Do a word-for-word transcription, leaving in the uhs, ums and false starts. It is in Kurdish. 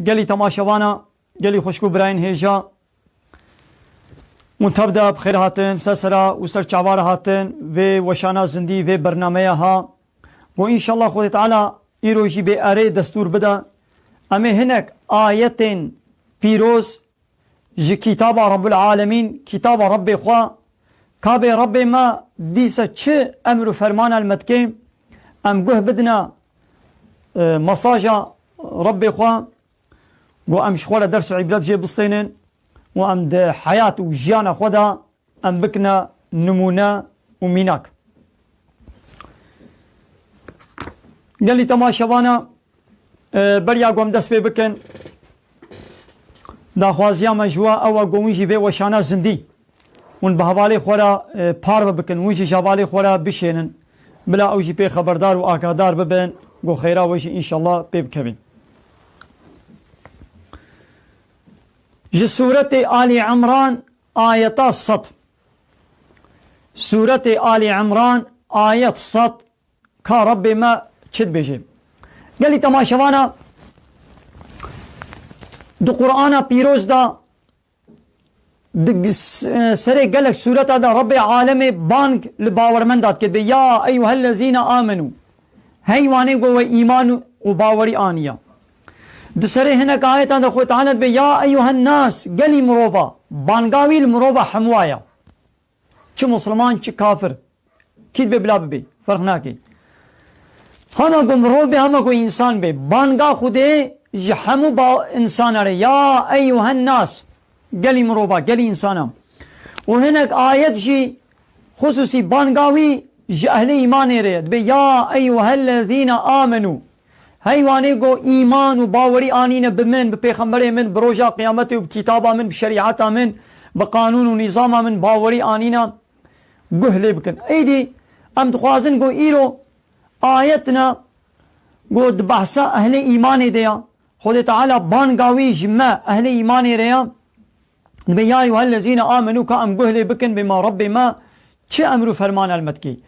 Gelî temaşevana, gelî xwişk û birayên hêja, hûn tevde bi xêr hatin, ser sera û ser çava re hatin vê weşana zindî, vê bernameya ha. Ku înşallah Xwedê Teala îro jî bê erê destûr bide. Em ê hinek ayetên pîroz ji Kitaba Rabbul Alemîn, Kitaba Rabbê xwe, ka bê Rabbê me dîse çi emr û fermana li me dike, em guh bidine, e, mesaja Rabbê xwe, ku em ji xwe re ders û îbret jê bistênin û em di heyat û jiyana xwe de em bikine nimûne û mînak. Gelî temaşevana, e, beriya ku em dest pê bikin, daxwaziya me ji we ew e ku hûn jî vê weşana zindî, hûn bi hevalê xwe re, e, parve bikin, hûn jî ji hevalê xwe re bişênin. Bila ew jî pê xeberdar û agahdar bibin, ku xêra we jî înşallah pê bikevin. Ji Sûretê Alî Imran, ayeta sed. Sûretê Alî Imran, ayet sed, ka Rabbê me çi dibêje. Gelî temaşevana, di Qur'ana pîroz de di g-, s-, serê gelek sûreta de Rabbê alemê bang li bawermenda dike, dibê, "Ya eyyuhellezîne amenû." Hey wanê ku we îman û bawerî aniye. Di serê hinek ayetan de Xwedê Teala dibê, "Ya eyyuhen nas, gelî mirova." Banga wî li mirova hemûa ye. Çi Musliman, çi kafir. Kî dibê bila bibê, ferq nake. Hema ku mirov bê, hema ku însan bê. Banga Xwedê ji hemû ba-, insana re. Ya eyyuhen nas. Gelî mirova, gelî însana. Û hinek ayet jî xusûsî banga wî ji ehlê îmanê re ye. Dibê, "Ya eyyuhellezîne amenû." Hey wanê ku îman û bawerî anîne bi min, bi pêxemberê min, bi roja qiyametê û bi kitaba min, bi şerîeta min, bi qanûn û nîzama min bawerî anîne, guh lê bikin. Êdî em dixwazin ku îro ayetine ku di behsa ehlê îmanê de ya, Xwedê Teala banga wî ji me ehlê îmanê re ya, dibê, "Ya eyyuhellezîne amenû", ka em guh lê bikin bê ma Rebbê me çi emr û ferman el me dikê.